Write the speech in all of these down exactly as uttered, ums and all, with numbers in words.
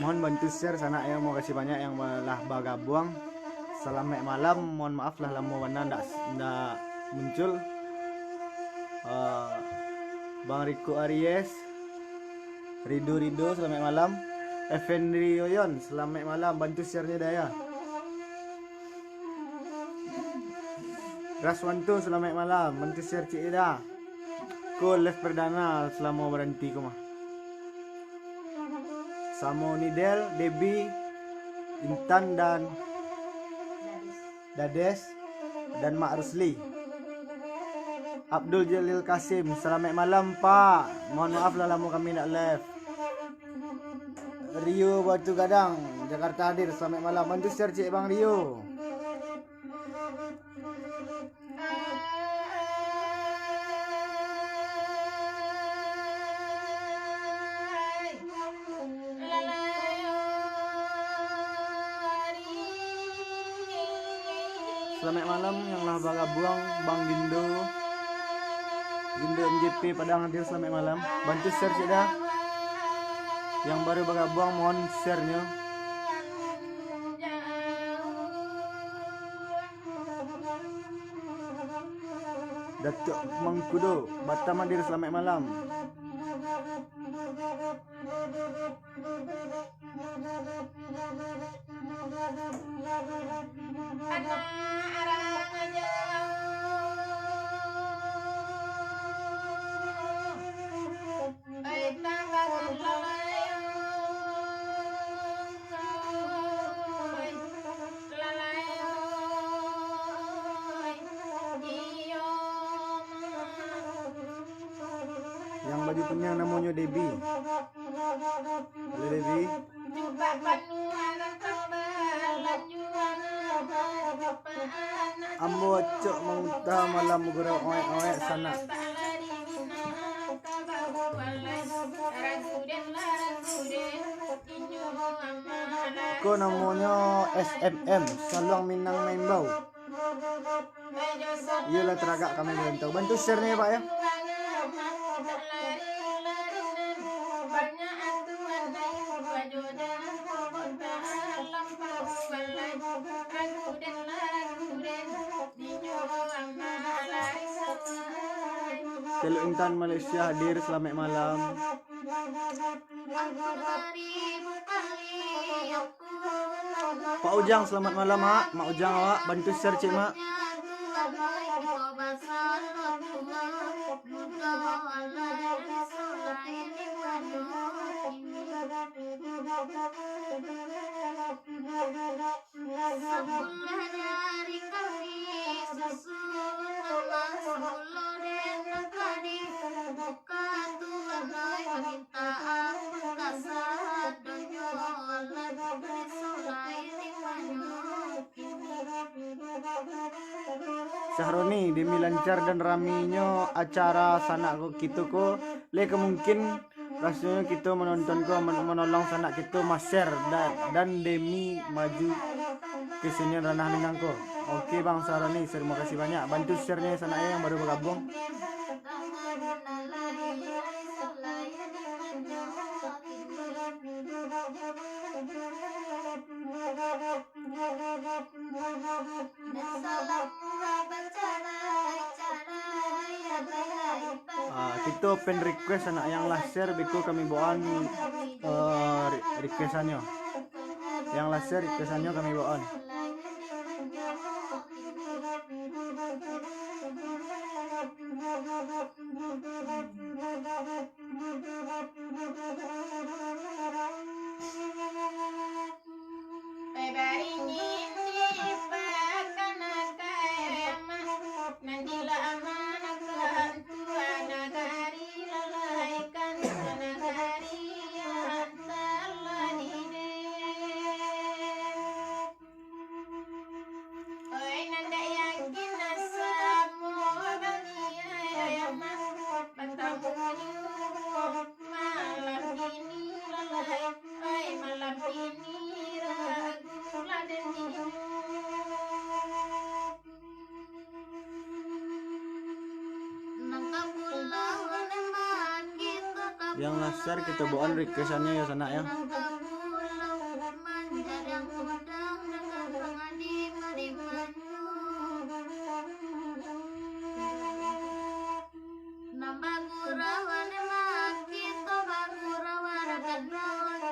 Mohon bantu share sanak yo, makasih banyak yang lah bagabuang. Salamaik malam, mohon maaf lah lamo bana ndak, ndak muncul. Eh, Bang Riko Aries, Rido Rido, salamaik malam. Effendi Yoyon, salamaik malam, bantu share-nyo dah yo. Raswanto, salamaik malam, bantu share ciek dah. Ko live perdana salamo baranti ko mah. Samo Nidel, Debi, Intan, dan Dades, dan Mak Rusli. Abdul Jalil Kasim, salamaik malam, Pak. Mohon maaf lah lamo kami ndak live. Rio Batu Gadang, Jakarta hadir, salamaik malam. Bantu share ciek, Bang Rio. Salamaik malam yang lah bagabuang, Bang Gindo, Gindo M J P Padang hadir, salamaik malam. Bantu share ciek dah. Yang baru bagabuang, mohon share-nyo. Datuak Mangkudo, Batam hadir, salamaik malam. Yang baju kuning namonyo Debi. Halo, Debi. Ambo acok mangutah malam gurau oek-oek sanak. Ko namonyo S M M, Saluang Minang Maimbau. Iyolah, taragak kami barantau. Bantu share-nyo yo, Pak, yo. Teluk Intan Malaysia hadir, salamaik malam. Pak Ujang, salamaik malam, Mak. Mak Ujang, awak bantu share ciek, Mak. Sabulan dari kami susun rumah, sabulan dari kami buka tuan, kami minta ampun kasadonyo, Allah bari solai di panyo. Syahroni, demi lancar dan raminyo acara sanak ko, kito ko, le ka mungkin rasonyo kito manonton ko, man-, manolong sanak kito ma-share dan, dan demi maju kesenian ranah Minang ko. Oke, Bang Syahroni, terima kasih banyak. Bantu share-nyo sanak yang baru bagabuang. Ah, kito fan request sanak yang lah share, beko kami bawaan, eh, re-, requestannyo. Yang lah share requestannyo kami bawaan. Oi, nan dak yakin asa mo baniayo, batamunyo malam kini lalai. Oi, malam kini ragu lah dek inyo. Yang lah share kito bawaan requestannyo yo, sanak yo.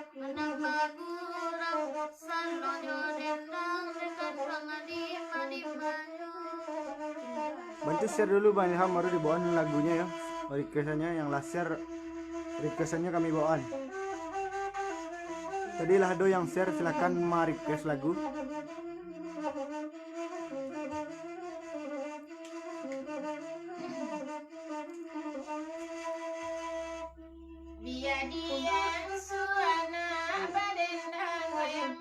Manang bagurau, salonyo dendang, dendang di madimanyo. Bantu share dulu Bang Ilham, baru dibawaan lagunyo yo. Requestanyo yang lah share, requestanyo kami bawaan. Tadi lah ado yang share, silakan ma-request lagu. Bia dian suana badendang goyang,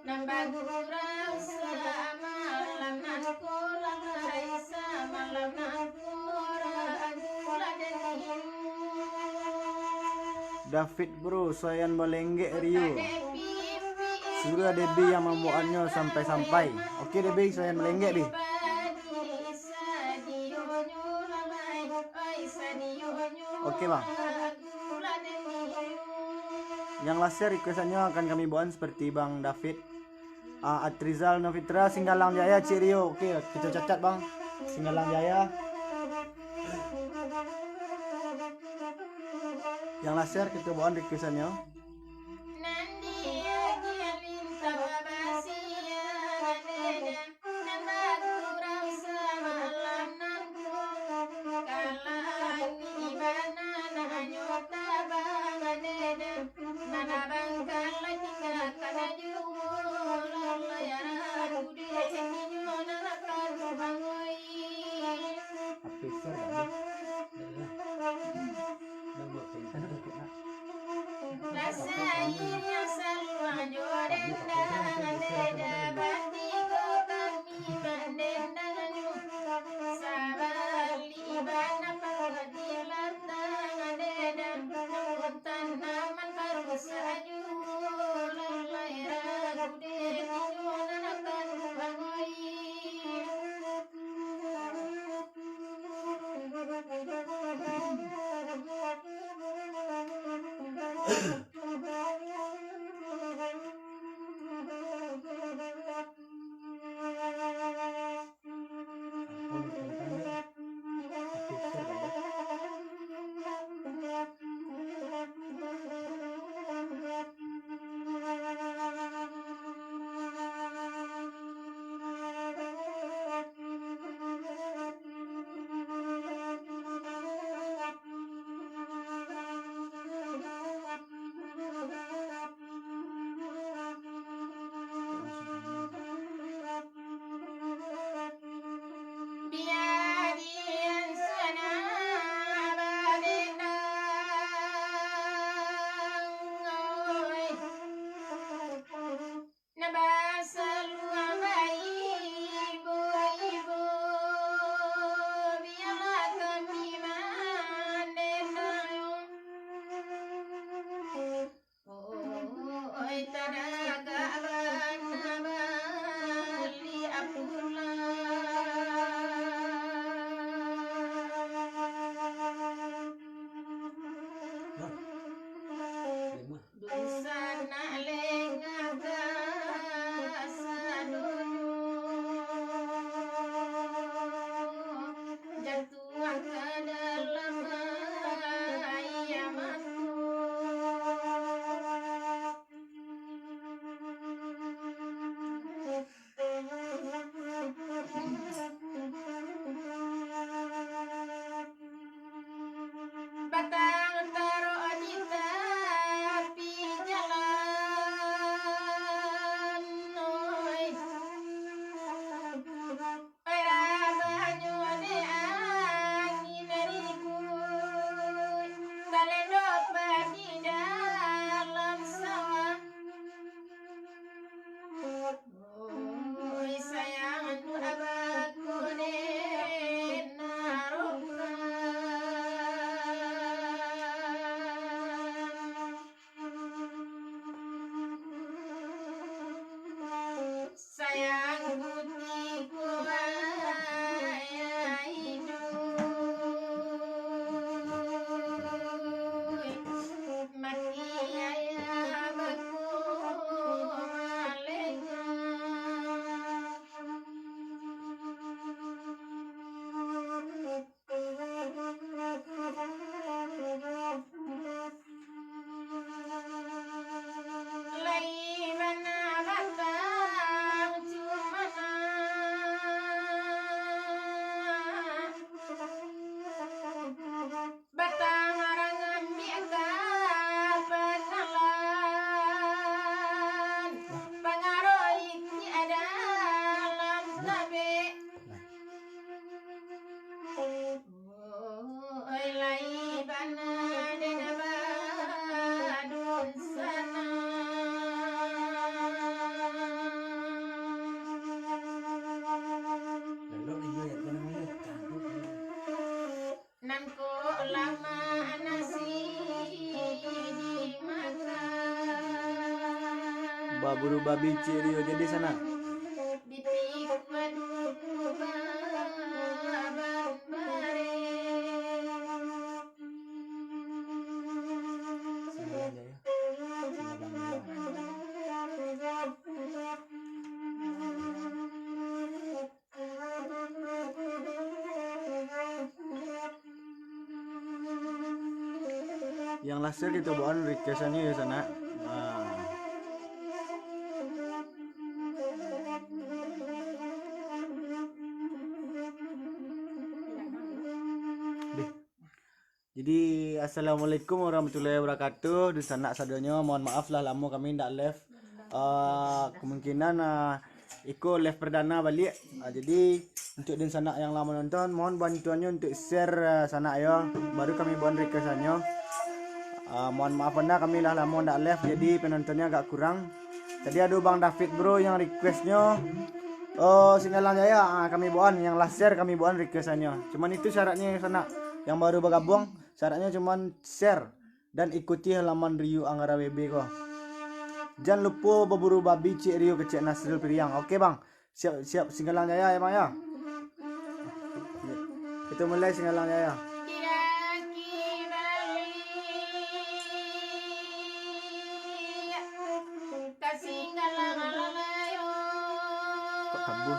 nan bagurau samalam nan ko, lai samalam nan ko, ragu lah dending. David Bro, Sayan Malenggek Rio. Surah Debi yang mambuatnyo sampai-sampai. Oke Debi, Sayan Malenggek Bi. Oke Bang. Yang lah share requestanyo akan kami bawaan seperti Bang David, ah, Atrizal Novitra, Singgalang Jaya, Cik Rio. Oke, kito catat Bang. Singgalang Jaya. Yang lah share kito bawaan requestanyo. Rasa inyo saluang jo dendang, dendang batigo kami mandendang nyo. Sabali bana pangadilan tang, dendang tanaman parusa juo, lalai ragu dek inyo nan akan bangoi. Nah, basaluang baibo-ibo, bialah kami mandendang. Oi, tadagak bana baliak pulang. Dunsanak lengah ka sadonyo, jatuah ka dalam aia mato. Batang tarok di tapi jalan. Baburu babi ciek Rio jadi sanak. Yang lah share kito bawaan request-annyo yo sanak. Nah. Deh. Jadi, assalamualaikum warahmatullahi wabarakatuh. Dunsanak sadonyo, mohon maaf lah lamo kami ndak live. Ah, kemungkinan, ah, iko live perdana baliak. Ah, jadi, untuk dunsanak yang lah manonton, mohon bantuannyo untuk share, ah, sanak yo. Baru kami bawaan request-annyo. Ah, mohon maaf bana kami lah lamo ndak live, jadi penontonnya agak kurang. Tadi ado Bang David Bro yang request-nyo, oh, Singgalang Jaya, ah, kami bawaan, yang lah share kami bawaan request-annyo. Cuman itu syaratnyo sanak, yang baru bagabuang, syaratnyo cuman share dan ikuti halaman Rio Anggara W B ko. Jan lupo baburu babi ciek Rio kecek Nasril Piriang. Oke, Bang. Siap, siap, Singgalang Jaya yo, Bang, yo. Kito mulai Singgalang Jaya. Kok kabur?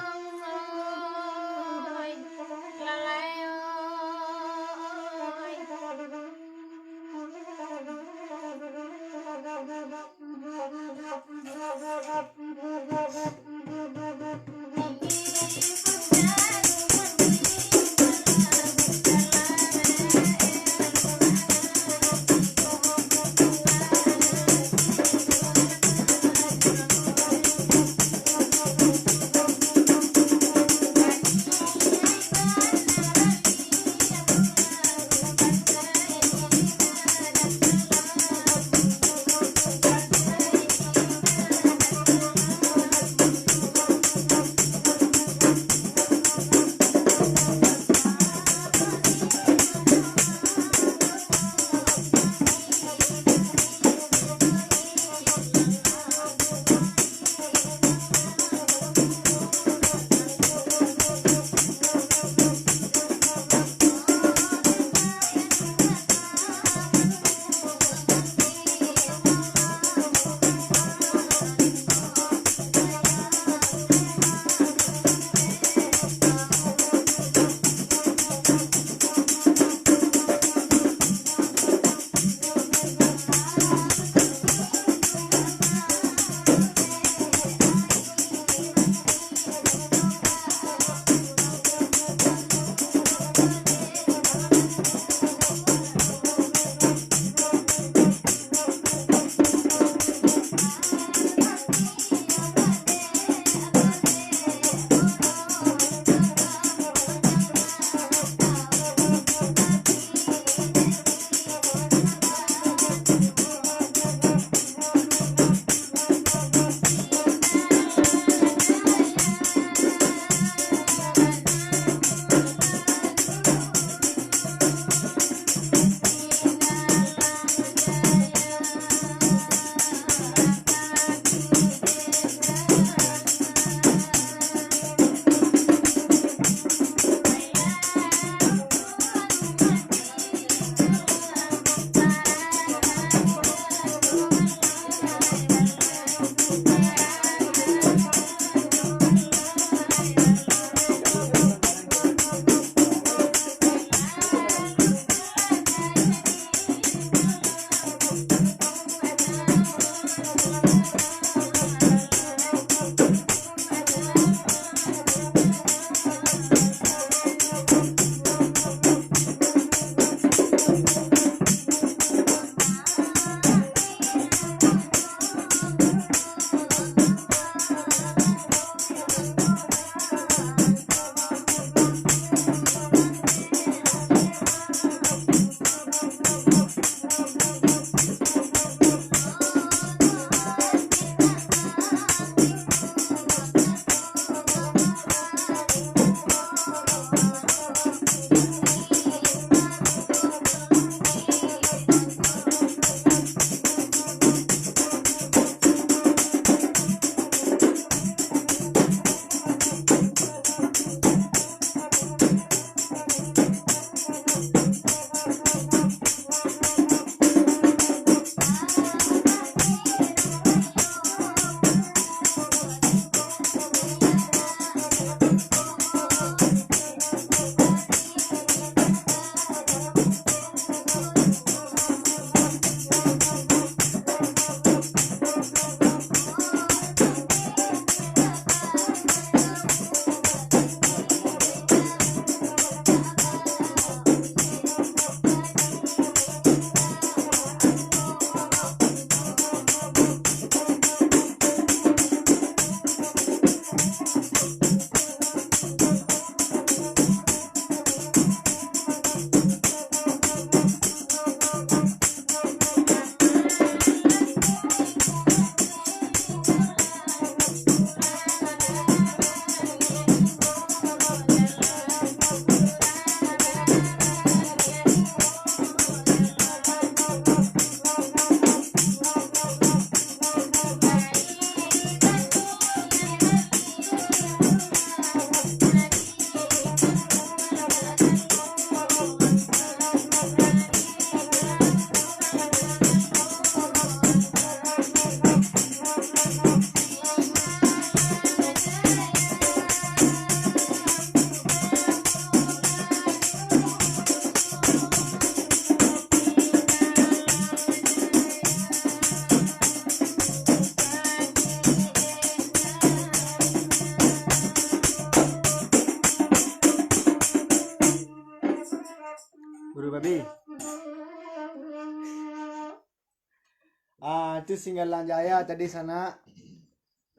Itu Singgalang Jaya tadi, sanak.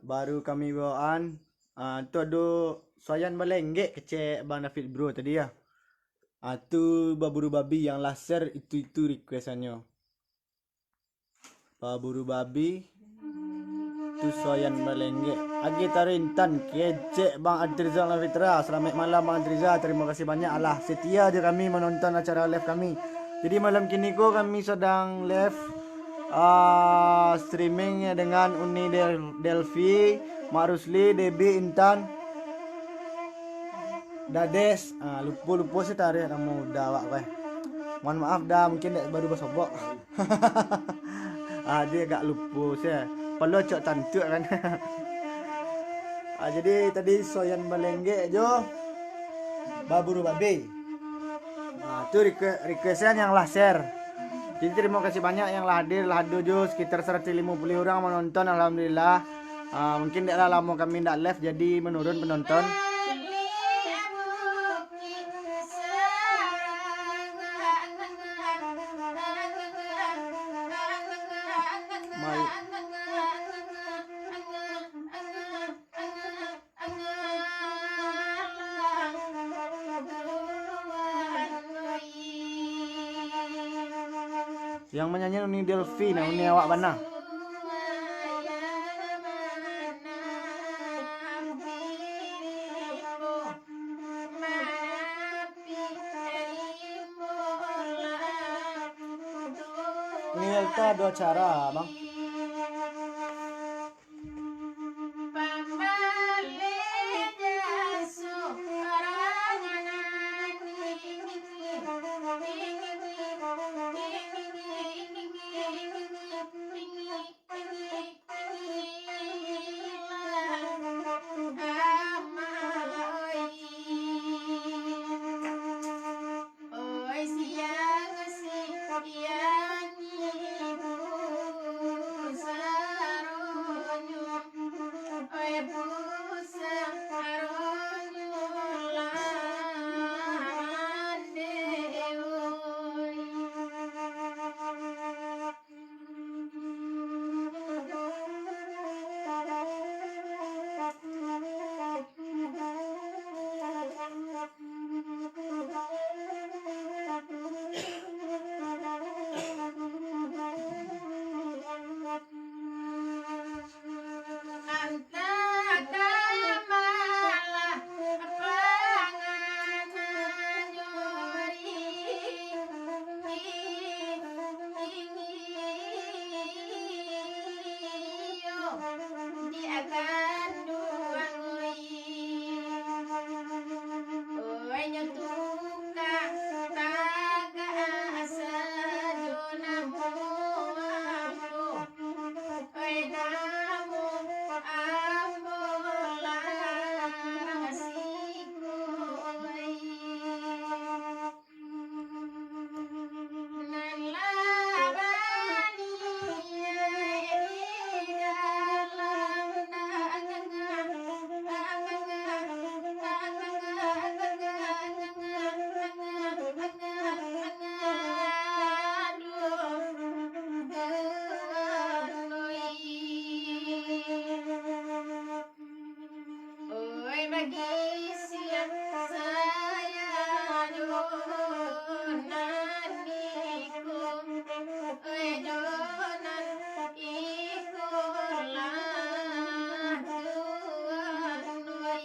Baru kami bawaan. Ah, tu ado Soyan Balenggek, kecek Bang David Bro tadi, ya. Ah, tu Baburu Babi yang laser itu, itu requestannyo. Baburu Babi, tu Soyan Balenggek. Agi Taru Intan, kecek Bang Adrizal Nafitra. Selamat malam, Bang Adrizal. Terima kasih banyak alah setia je kami menonton acara live kami. Jadi, malam kini ko kami sedang live, ah, streaming dengan Uni Del-, Delvi, Mak Rusli, Debi, Intan, Dades. Ah, lupo-lupo sih taruih namo uda awak ko. Mohon maaf dah, mungkin dek baru basobok. Ah, dia agak lupo sih. Perlu cok tantuk kan. Ah, jadi tadi Soyan Balenggek jo Baburu Babi. Ah, tu request, requestan yang lah share. Jadi, terima kasih banyak yang lah hadir, lah hadir jo sekitar seratus lima puluh orang menonton, alhamdulillah. Ah, mungkin dek lah lamo kami ndak live, jadi menurun penonton. Mal- Yang manyanyi Uni Delvi, nah, Uni awak bana. Uni Delta ado acara, Bang. Oi siang, siang ibu saronyo, oi pusa aronyo lah mandeh, oi. Oi, nyo tukang tagak sajo namo ambo. Oi, namo ambo lah siko, oi. Oi, bagi siang sajo nan iko, oi, jo nan iko lah tuan, oi.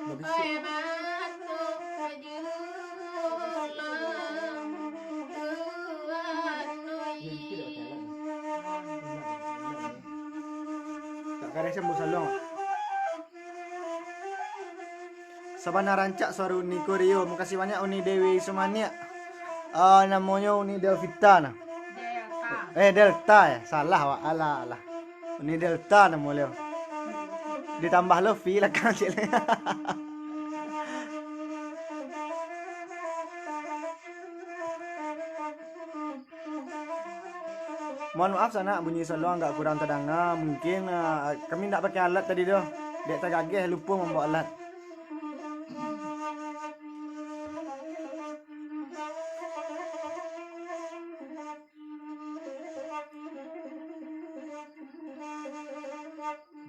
Oi batu pajulang tuan oi. Tak kareh sih, Bos Along. Sabana rancak suaro Uni ko Rio. Makasih banyak Uni Dewi Sumaniak. Ah, namonyo Uni Delvita nah. Delta. Eh, Delta ya? Salah awak. Alah, alah. Uni Delta namo baliau. Ditambah Lofi lah kan, cik. Mohon maaf sanak, bunyi salon agak kurang tadanga. Mungkin, ah, kami ndak pakai alat tadi tu. Dek tagageh lupo mambawa alat.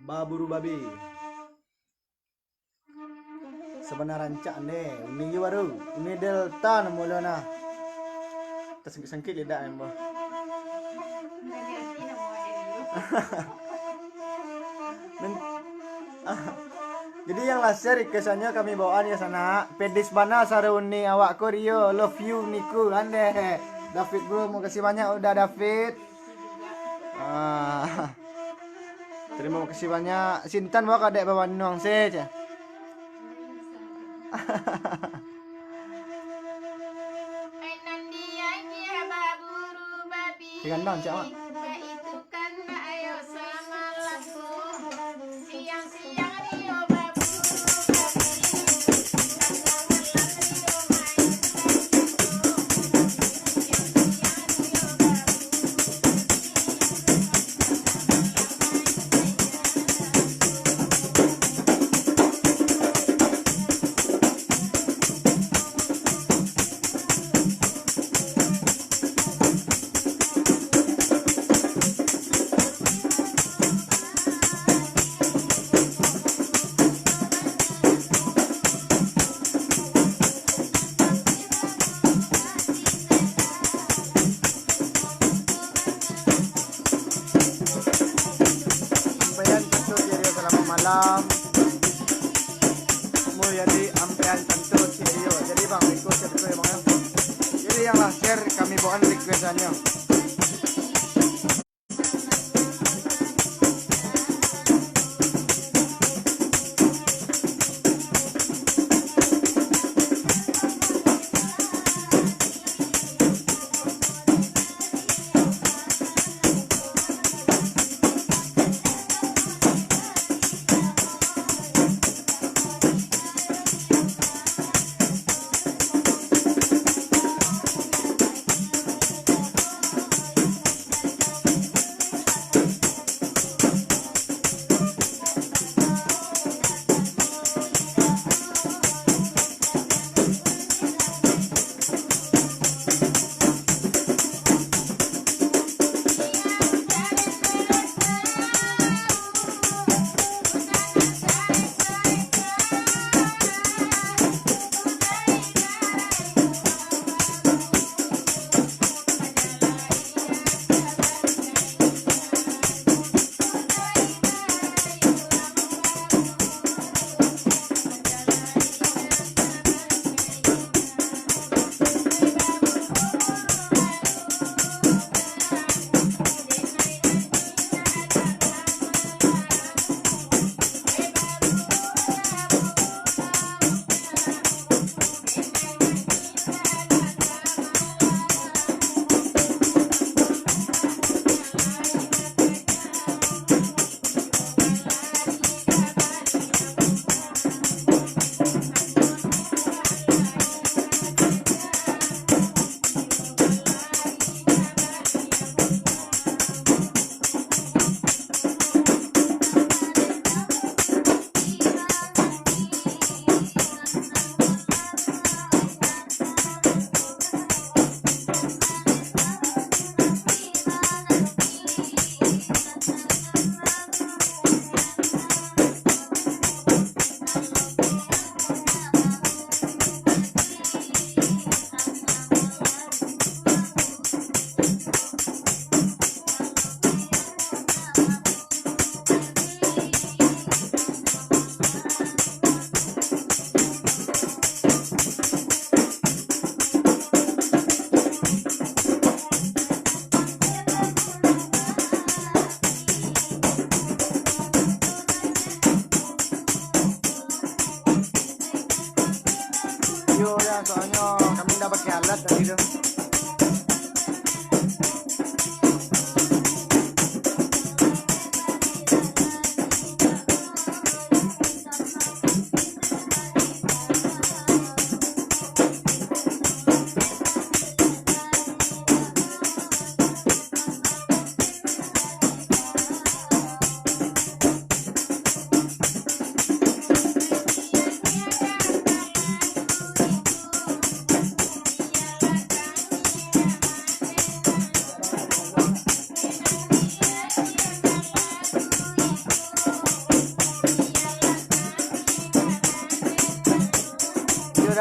Baburu babi. Sabana rancak ndeh, Uni jo baru. Uni Delta namo lo nah. Tasangkik-sangkik lidah embo. Jadi yang lah share requestanyo kami bawaan ka sanak. Pedis bana suaro Uni awak ko Rio, love you Niku andeh. David bro, makasih banyak udah David. Ah. Terima kasih banyak. Sintan bawa kadek bawa nuang se, cah. Digandang, cak, mak. Sampaian kentut Rio, selamat malam. Mulyadi Ampean kentut Rio. Jadi bang, request, request bang, ya. Jadi yang lah share kami bawaan requestanyo.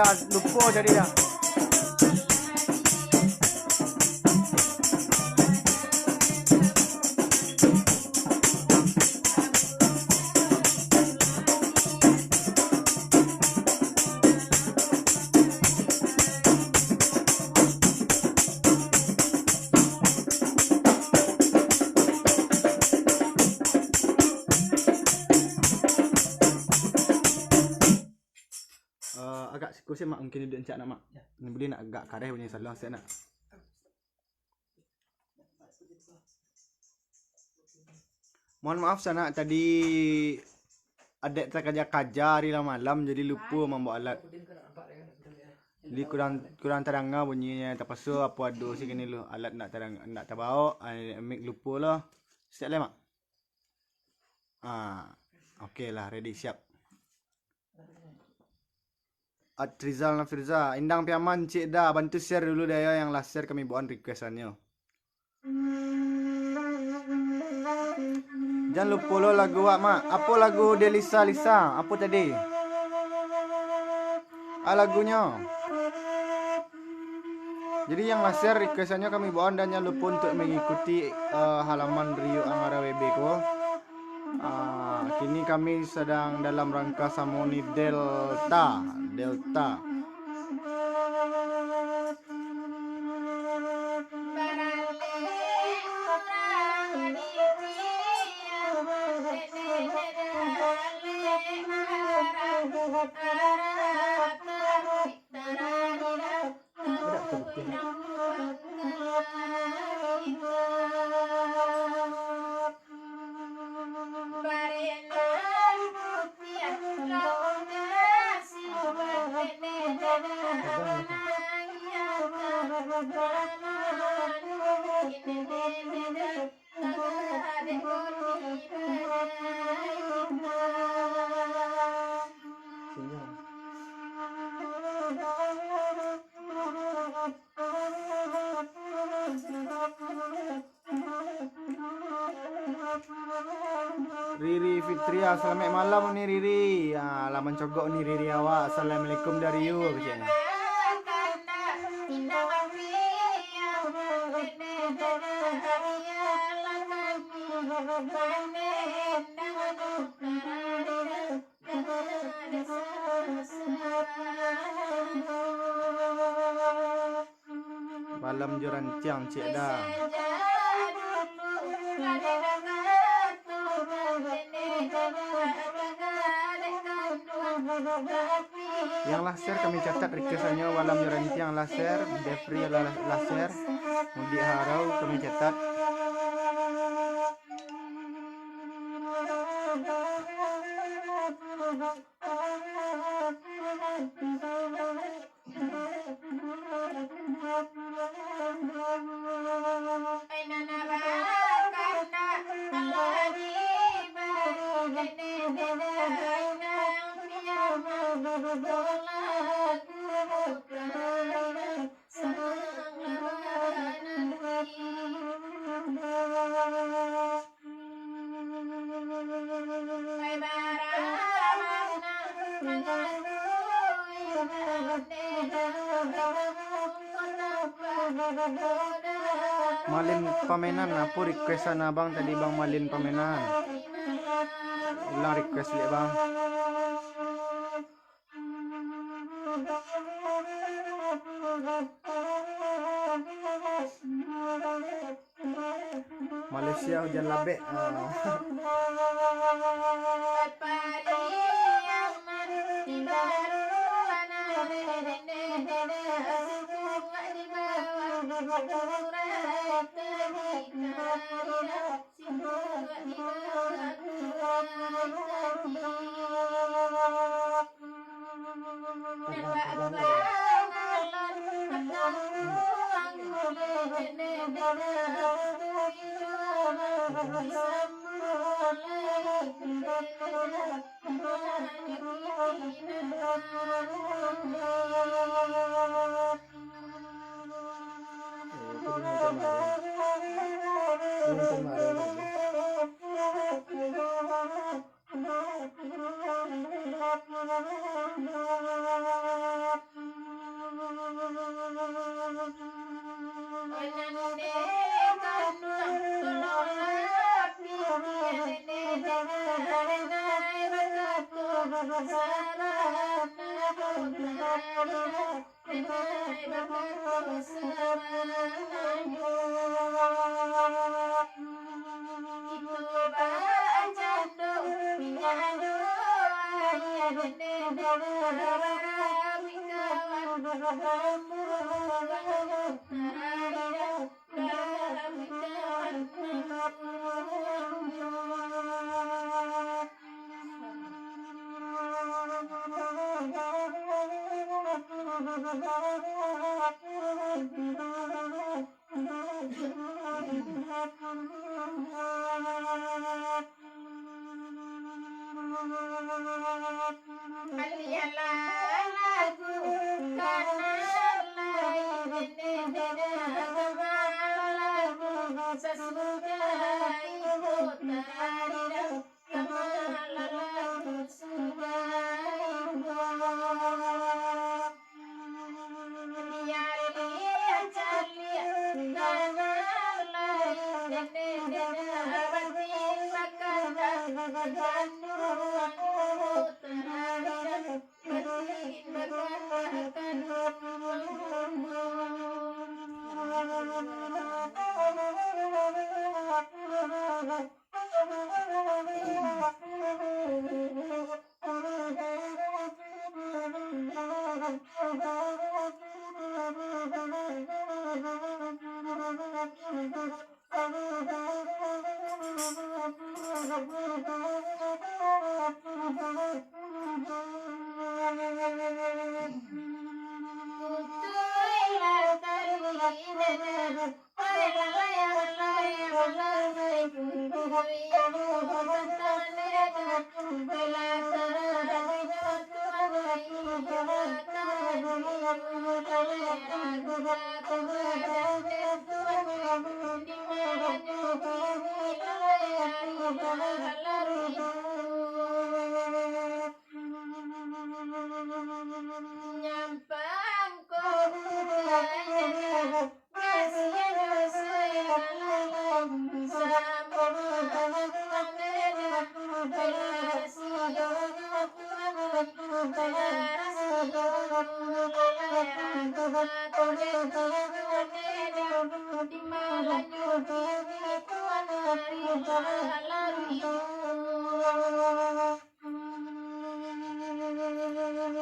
Lupo jadi dah. Eh, agak siko se, Mak, mungkin duduak rancak, nak, Mak. Yo. Ni buliah nak agak kareh punyo saluang se, nak. Mohon maaf, sanak, tadi adaik takaja-kaja ari lah malam, jadi lupo mambaok alat. Jadi kurang, kurang tadanga bunyinyo, tapaso apo ado sikini lu alat nak tadanga, nak tabaok, ai, mic lupo lo. Siap lai, Mak? Ah, oke lah, ready, siap. Atrizal Nafriza, Indang Piaman, Cik Da, bantu share dulu dek yo, yang lah share kami bawaan requestannyo. Jan lupo lo lagu wak, Mak. Apo lagu Delisa Lisa? Apo tadi? Ah, lagunyo. Jadi yang lah share requestannyo kami bawaan, dan jan lupo untuk mengikuti, eh, halaman Rio Angara W B ko. Ah, kini kami sadang dalam rangka samo ni Delta, Delta. Riri Fitria, salamaik malam ni Riri. Ah, lah mancogok ni Riri awak. Assalamualaikum dari you, keceknyo. Malam jo rancang, Cik Da. Yang lah share kami catat requestannyo, Malam jo Rancang lah share, Jeffrey lah, lah share, Mudik Harau kami catat. Malin Pamenan, apo requestan abang tadi, Bang Malin Pamenan? Ulang request baliak, Bang. Malaysia hujan labek. Ah.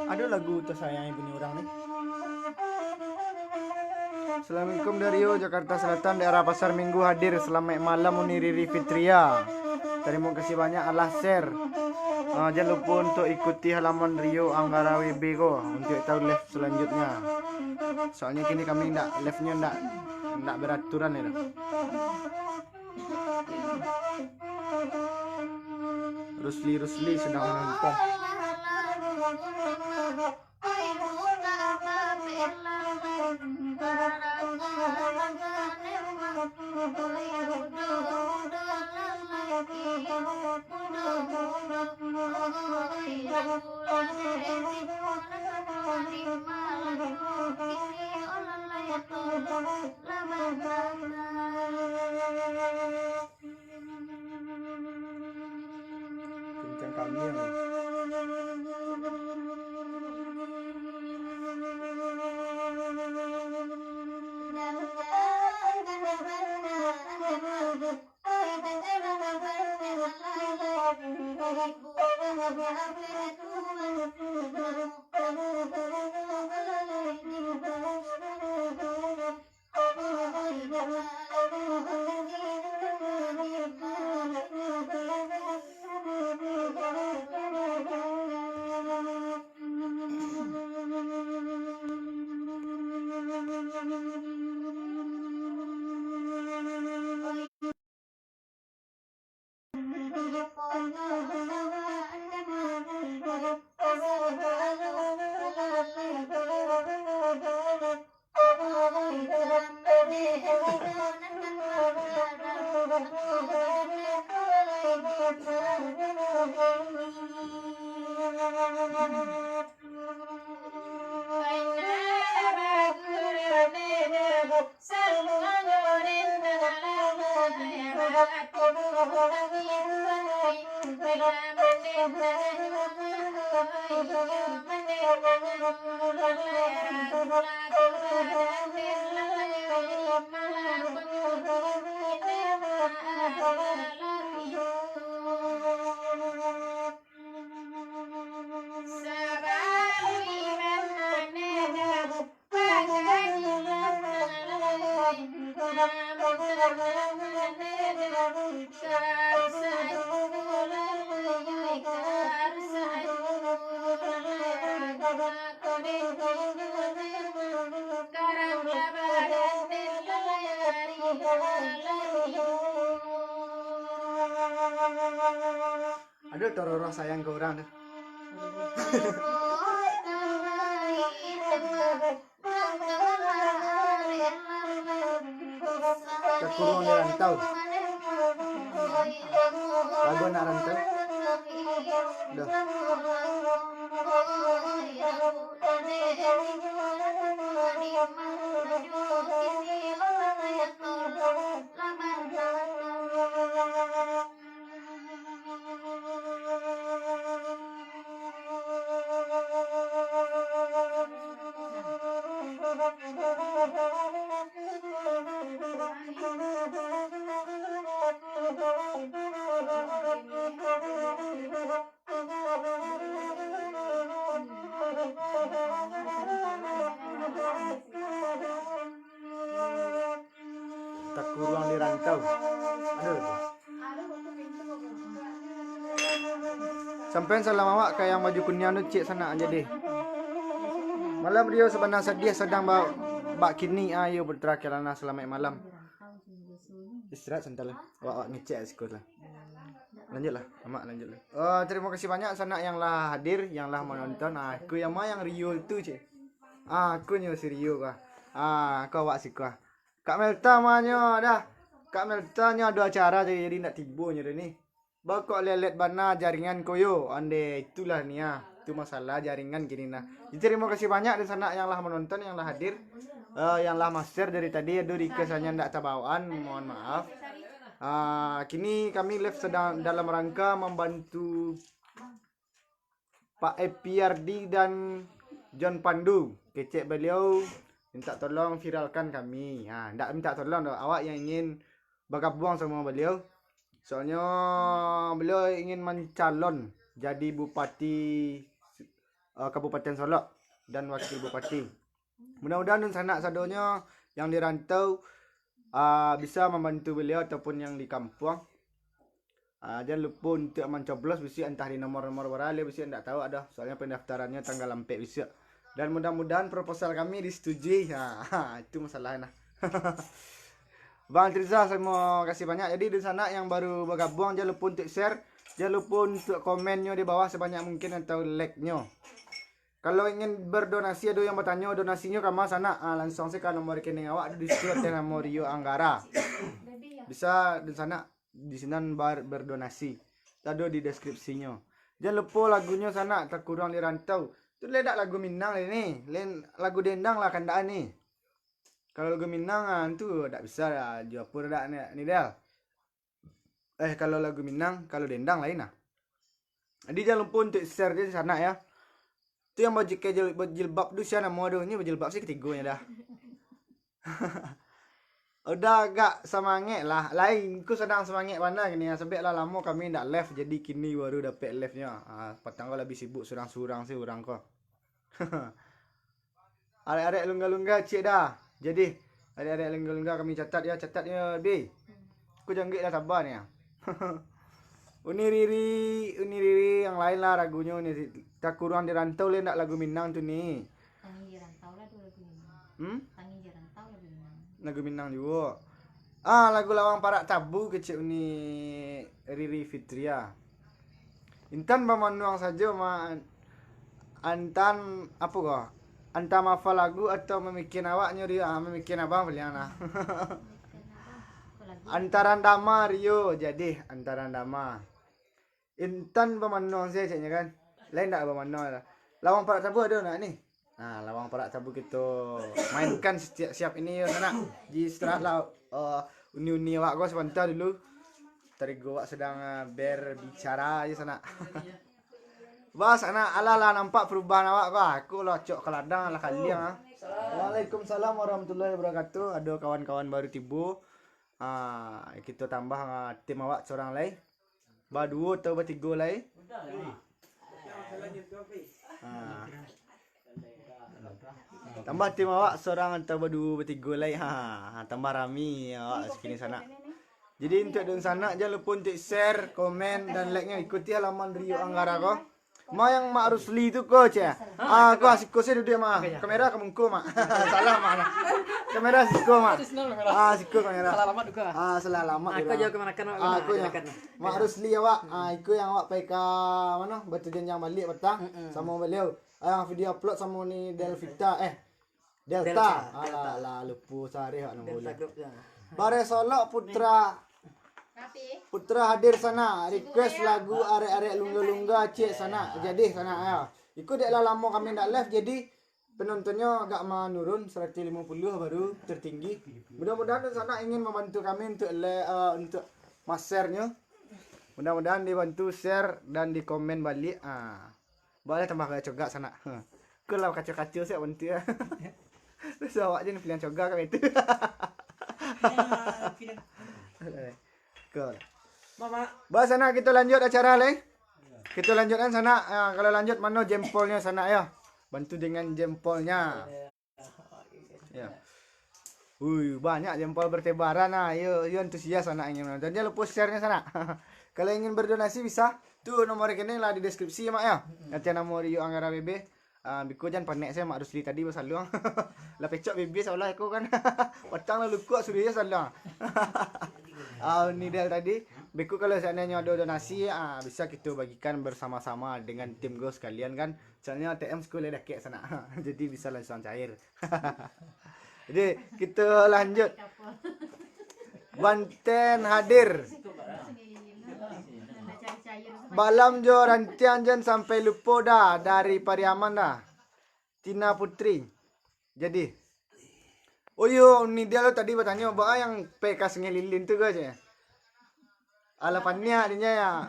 Ado lagu tasayangi bunyi urang ni. Assalamualaikum dari Rio, Jakarta Selatan, daerah Pasar Minggu hadir. Selamat malam Uni Riri Fitria. Terima kasih banyak alah share. Ah, jangan lupa untuk ikuti halaman Rio Anggara W B ko untuk tahu live selanjutnya. Soalnya kini kami ndak live-nya ndak ndak beraturan ya. Rusli, Rusli sedang menonton. Kencang kami yang. Aduh, tororoh sayang ka urang tu. Takurung di rantau. Lagu anak rantau. Dah. Takurung di rantau. Aduh. Sampai salam awak ka yang baju kuniang tu, cek sanak jadi. Malam Rio sabana sadiah sadang ba-, bak kini ayo putra kelana salamaik malam. Istirahat santai lah. Awak, awak ngecek sikit lah. Lanjutlah, Amak lanjutlah. Oh, terima kasih banyak sanak yang lah hadir, yang lah menonton. Ah, aku yang mah yang Rio tu, cek. Ah, aku nyo si Rio kah. Ah, aku awak siko ah. Kak Melta mah nyo dah. Kak Melta nyo ado acara jadi, jadi ndak tibo nyo dah ni. Bakok lelet bana jaringan koyo. Ande itulah ni ah. Itu masalah jaringan kini nah. Jadi terima kasih banyak di sanak yang lah menonton, yang lah hadir. Eh, yang lah master dari tadi, aduh requestannya ndak tabawaan, mohon maaf. Ah, kini kami live sedang dalam rangka membantu Pak Epiardi dan John Pandu. Kecek beliau minta tolong viralkan kami. Ha, ndak minta tolong doh, awak yang ingin bergabung sama beliau. Soalnya beliau ingin mencalon jadi bupati, eh, Kabupaten Solok dan wakil bupati. Mudah-mudahan dunsanak sadonyo yang di rantau, ah, bisa mambantu baliau ataupun yang di kampuang. Ah, jan lupo untuak mancoblos bisuak, antah di nomor-nomor bara lai bisuak, indak tahu ado. Soalnyo pandaftarannyo tanggal ampek bisuak. Dan mudah-mudahan proposal kami disetujui. Ha, itu masalahnyo nah. Bang Trizah, terima kasih banyak. Jadi, dunsanak yang baru bagabuang, jan lupo untuak share, jan lupo untuak komennyo di bawah sabanyak mungkin atau like-nyo. Kalau ingin berdonasi, ado yang batanyo, donasinyo ka ma sanak? Ah, lansuang se ka nomor rekening awak, ado di situ, ateh namo Rio Anggara. Bisa dunsanak di sinan bar-, berdonasi. Ado di deskripsinyo. Jan lupo lagunyo sanak, Takurung di Rantau. Tu lai dak lagu Minang lai ni. Lain lagu dendang lah kandakan ni. Kalau lagu Minang, ah, tu dak bisa lah. Jo apo dak ni, ni Del? Eh, kalau lagu Minang, kalau dendang lain lah. Jadi, jan lupo untuak share je sanak ya. Tu yang bajaket jil-, bajilbab tu sia namo tu? Nyo bajilbab se katigonyo dah. Udah agak samangek lah. Lain, ku sadang samangek bana kini ya. Sabab lah lamo kami ndak live, jadi kini baru dapek live-nyo. Ah, patang ko labiah sibuk surang-surang se urang ko. Arek-arek lungga-lungga ciek dah. Jadi, arek-arek lungga-lungga kami catat ya, catat ya, Bi. Ku jangguik lah saba ni ya. Uni Riri, Uni Riri yang lain lah lagunyo ni. Takurung di Rantau lai ndak lagu Minang tu ni. Tangin di Rantau lah tu lagu Minang. Hmm? Tangin di Rantau lagu Minang. Lagu Minang juo. Ah, lagu Lawang Parak Tabu kecek Uni Riri Fitria. Intan bamanuang sajo ma-, Antan apo ko? Antah mahafal lagu atau mamikian awak nyo Rio? Ah, mamikian abang paliang nah. Antaran Dama Rio, jadi Antaran Dama. Intan bamanuang sajo ceknyo kan. Lain dak bamanuang lah. Lawang Parak Tabu ado nak ni? Nah, Lawang Parak Tabu kito mainkan setiap siap ini yo sanak. Di setelah la-, eh, uni-uni awak ko sabanta dulu. Tarigo awak sadang, eh, berbicara aja sanak. Bah, sanak, alah lah nampak perubahan awak ko. Aku lah cok ka ladang, lah kaliang ah. Waalaikumsalam warahmatullahi wabarakatuh. Ado kawan-kawan baru tibo. Ah, kito tambah, ah, tim awak sorang lai. Baduo atau batigo lai. Ah. Tambah tim awak sorang atau baduo batigo lai. Ha, tambah rami awak sakini sanak. Jadi, untuak dunsanak, jan lupo untuak share, komen, dan like-nyo. Ikuti halaman Rio Anggara ko. Ma yang Mak Rusli tu ko, ceh. Ah, ko siko se duduak, Mak. Oke, ya. Kamera ka mungko, Mak. Salah, Mak. Kamera siko, Mak. Di siko kamera. Ah, siko kamera. Salah alamat tu ko. Ah, salah alamat. Aku je kamanakan, Mak. Ah, aku je. Kamanakan. Mak Rusli awak. Ah, iko yang awak pai ka mano? Batu Janjang baliak patang. Mm-mm. Samo baliau. Ah, yang video upload samo ni Delvita. Eh, Delta. Delta. Alah, alah, lupo sareh awak namo Delta lah. Group tu. Bare Solok Putra. Putra hadir sanak, request lagu arek-arek lungga-lungga ciek sanak. Jadi sanak yo. Iko dek lah lamo kami ndak live, jadi penontonnya agak menurun, seratus lima puluh baru tertinggi. Mudah-mudahan sanak ingin membantu kami untuk le, eh, untuk mas-share-nyo. Mudah-mudahan dibantu share dan di komen balik. Ah. Boleh tambah kacau gak sanak. Huh. Kau lah kacau-kacau siap bantu ya. Terus awak je ni pilihan coga kan itu. Ya, pilihan. Kau. Mama. Bah, sanak, kita lanjut acara lai. Kita lanjutkan sanak. Ah, kalau lanjut mano jempolnya sanak ya. Bantu dengan jempolnya. Ya. Ui, banyak jempol bertebaran ah. Yo, yo antusias sanak ingin menonton. Jangan lupa share-nya sanak. Kalau ingin berdonasi bisa. Tu nomor rekening lah di deskripsi ya, Mak ya. Mm-mm. Nanti nomor Rio Anggara B B. Ah, biko jan panek saya Mak Rusli tadi basaluang. Lah pecok B B salah aku kan. Patang lah lukuk suruh dia saluang. Ah, Nidal tadi. Biko kalau seandainya ada donasi, ah, bisa kita bagikan bersama-sama dengan tim Go sekalian kan. Soalnya A T M sekolah dakek sanak. Jadi bisa langsung cair. Jadi, kita lanjut. Banten hadir. Balam jo rantiang jan sampai lupo dah dari Pariaman dah. Tina Putri. Jadi, oh iyo, ni dia lo tadi batanyo, baa yang P K Sungai Lilin tu ko, cek. Alah paniak dinyo ya.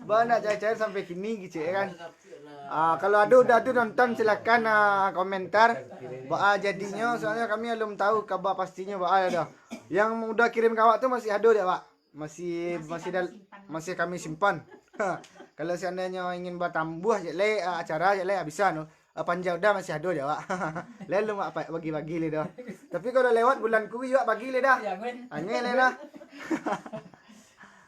Baa nak cair-cair sampai kini gitu ya kan. Ah, kalau ado udah tu nonton silakan ah, komentar. Baa jadinyo, soalnyo kami alun tahu kaba pastinyo baa dah. Yang udah kirim ka awak tu masih ado dak, Wak? Masih, masih masih dal-, simpan. Masih kami simpan. Kalau seandainya ingin batambuah cek le, ah, acara cek le, ah, bisa no. Ah, panjang udah masih ado je awak. Lalu mak pa-, bagi-bagi le dah. Tapi kalau lewat bulan kuri awak bagi le dah. Ya, angin. Angin le dah.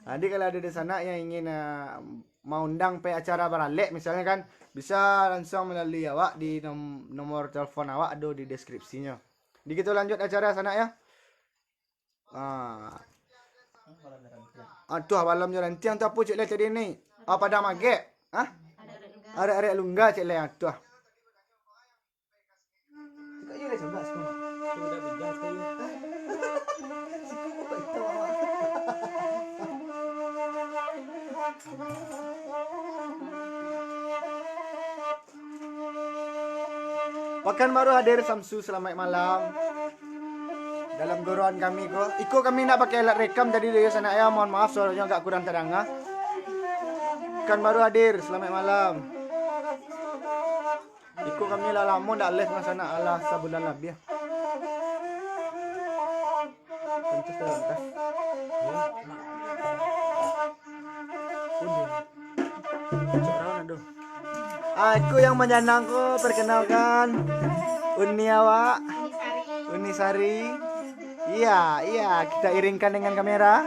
Jadi kalau ada di sana yang ingin, ah, maundang pe acara baralek misalnya kan, bisa langsung melalui awak di nom-, nomor telepon awak ado di deskripsinya. Di kita lanjut acara sanak ya. Ah. Atuah, balam jo rantiang tu apo cek le tadi ni? Ah, padang magek. Hah? Arek-arek lungga cek le atuah. Pakanbaru hadir, Samsu, salamaik malam. Dalam goroan kami ko, iko kami ndak pakai alat rekam tadi, yo sanak yo, mohon maaf suaronyo agak kurang tadanga. Pakanbaru hadir, salamaik malam. Iko kami lah lamo ndak live, sanak, alah sabulan labiah. Pantas lah, pantas. Ah, aku yang manjanang ko, perkenalkan. Uni awak. Uni Sari. Iya, iya, kita iringkan dengan kamera.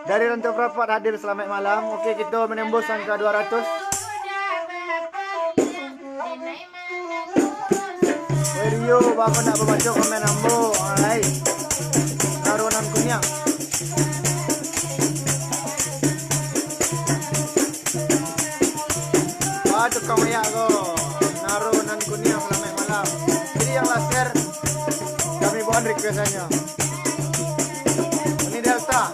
Dari Rantau Prapat hadir, salamaik malam. Oke, kita menembus angka dua ratus. Woi Rio, baa kok ndak babaco komen ambo? Alai. Naro nan kuniang. Wah, tukang mayak ko. Naro nan kuniang, salamaik malam. Jadi yang lah share, kami bawakan request-annyo. Ini Delta.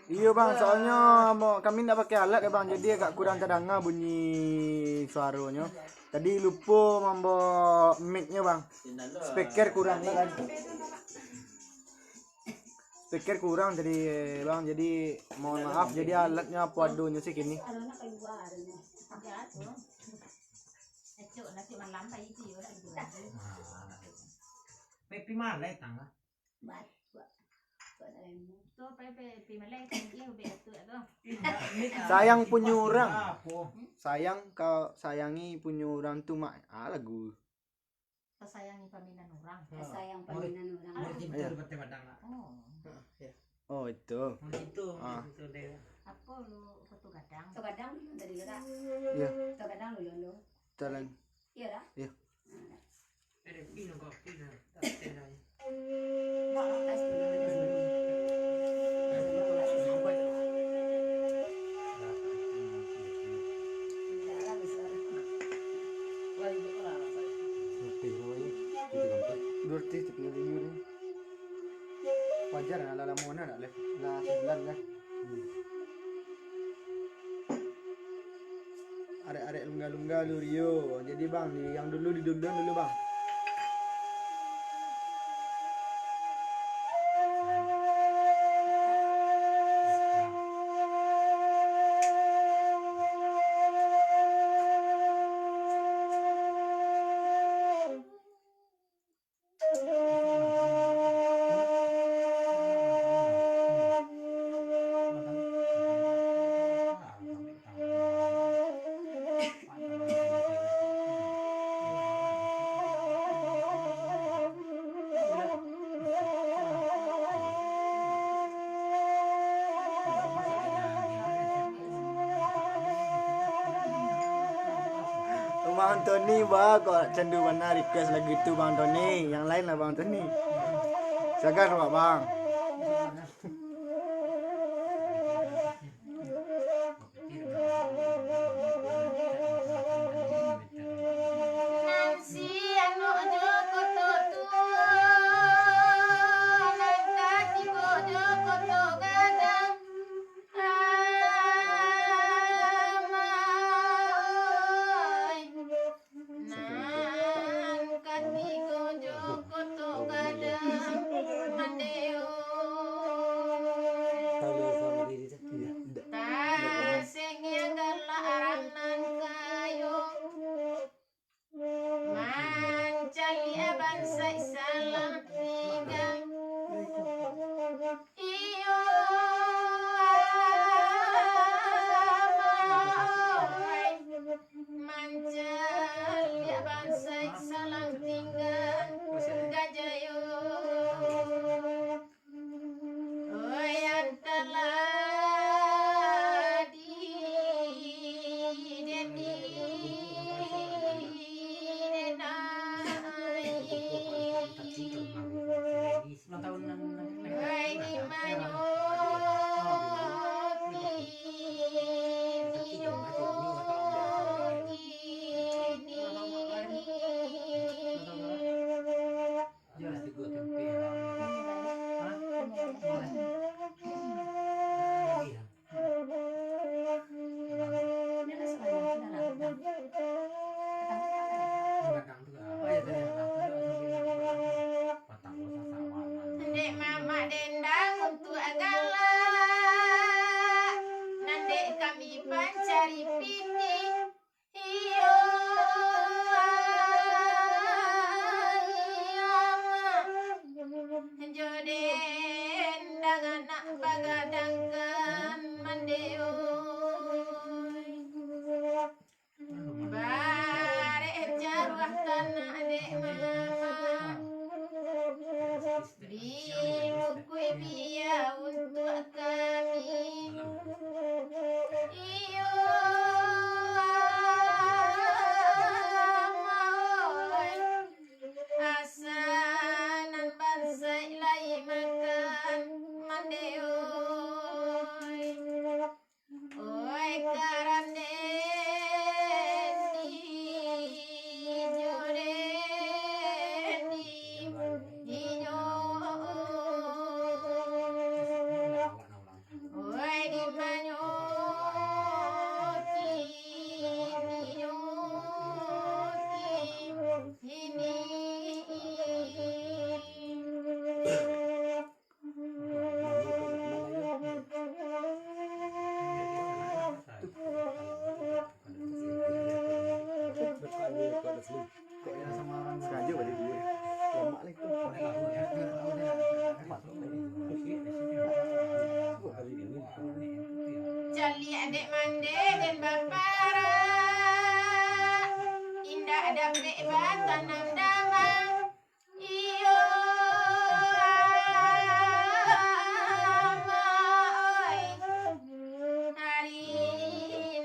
Iyo bang, soalnyo ambo, kami ndak pakai alat ya bang, jadi agak kurang tadanga bunyi suaronyo. Tadi lupo mambao mic-nyo bang, speaker kurang kan. Speaker kurang tadi bang, jadi mohon maaf, jadi alatnyo apo adonyo sih kini. Cik malam pai ciyo lah gitu. Nah, pai pi malai tangga. Bat, bat, bat lain. Tu pai, pai, pi malai kan, iyo, betul tu. Sayang punyo urang. Apo? Sayang kau sayangi punyo urang tu, Mak. Ah, lagu. Tasayangi paminan urang. Ha. Tasayang paminan urang. Murid itu. Iya. Di Pantai Padang lah. Oh. Ha, iya. Oh, itu. Murid itu, ah, murid itu dia. Apo lu Koto Gadang? Koto Gadang tadi lah. Iya. Koto Gadang lu, lu. Jalan. Iya dah. Iya. Ada pin kok, pin. Tak ada. Dua ratus tiga puluh tujuh ni. Wajar lah, lah lamo nah, dah lah, lah sebulan dah. Hmm. Arek-arek lungga-lungga lu, Rio. Jadi, Bang, di yang dulu, di dulu, dulu, Bang. Bang Tony, bah, kok candu bana request lagu tu, Bang Tony. Yang lain lah, Bang Tony. Silakan, Bang. Nan si anu jo koto tu, nan katigo jo koto gadang. Amai, nan katigo jo koto gadang, mandeo. Sengaja balik dulu. Lemak lah itu. Caliak dek mandeh den baparak, indak dapek batanam damang. Iyo, amak oi, hari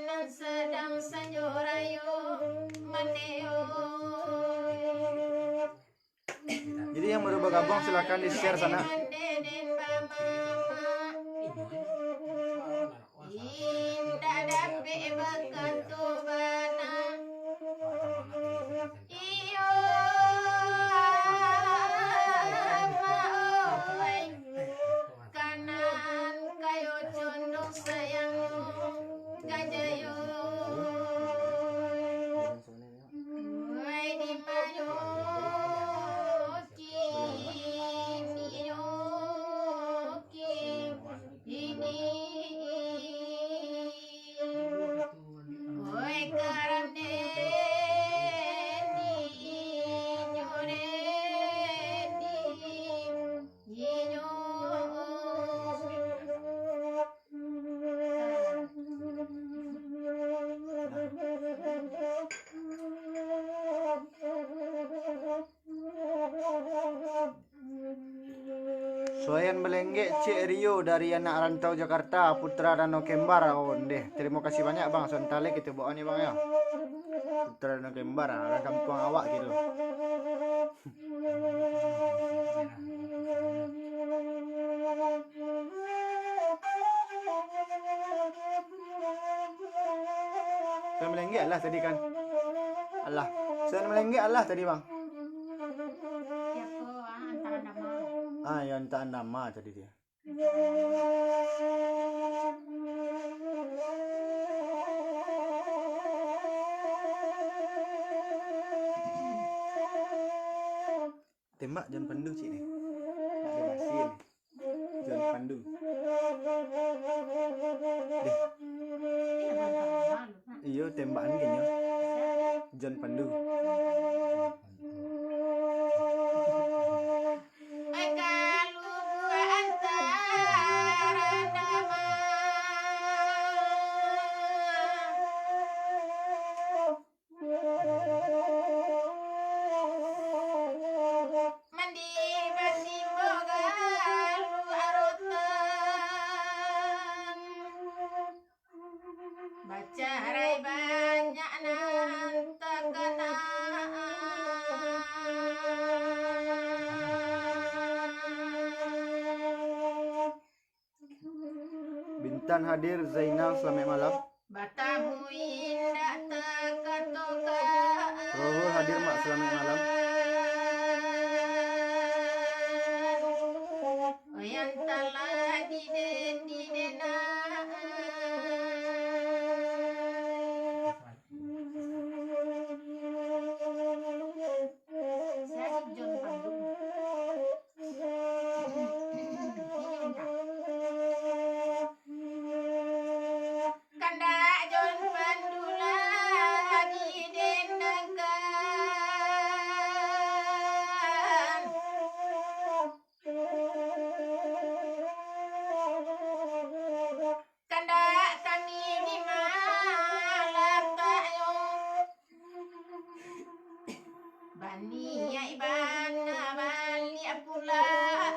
nan sadang sanjo rayo mandeh oi. Jadi yang baru bergabung, silakan di-share sana. Indak dapek bakato bana. Iyo, amak oi. Kanan kayo condong sayang gajayo. Wai di mayo kin, iyo kin, ini. Wai karande ni, iyo re ni, iyo. Suayan balenggek, Cek Rio dari Anak Rantau Jakarta, Putra Danau Kembar. Ondeh, terima kasih banyak, Bang. Sontalek kita bawa ni, Bang, ya. Putra Danau Kembar, orang kampung awak gitu. Sudah malenggek alah tadi kan? Alah. Sudah malenggek alah tadi, Bang. Siapa? Ah, antaran nama. Ah, yang antaran nama tadi dia. Tembak John Pandu, cik ni. Nak dibasi ni. John Pandu. Deh. Iyo, tembakan kayaknya. John Pandu. Mandi basimbok galuh arotan, bacarai banyak nan takana. Bintan hadir, Zainal, selamat malam. Batamu indak takatokan. Rohul hadir, Mak, selamat malam. Yang talah diden-didenan. Siapa John Pandu? Kandak John Pandu lah didendangkan. Kandak kami di malakaknyo. Baniaik bana baliak pulang.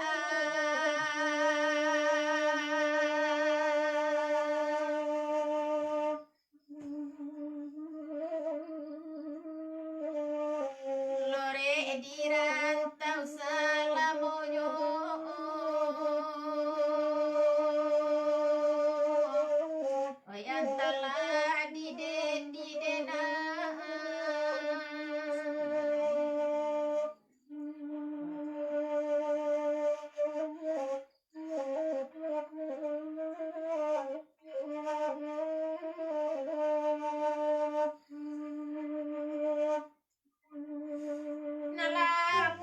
Lorek di rantau salamonyo. Yang talah diden-didenan. Nalah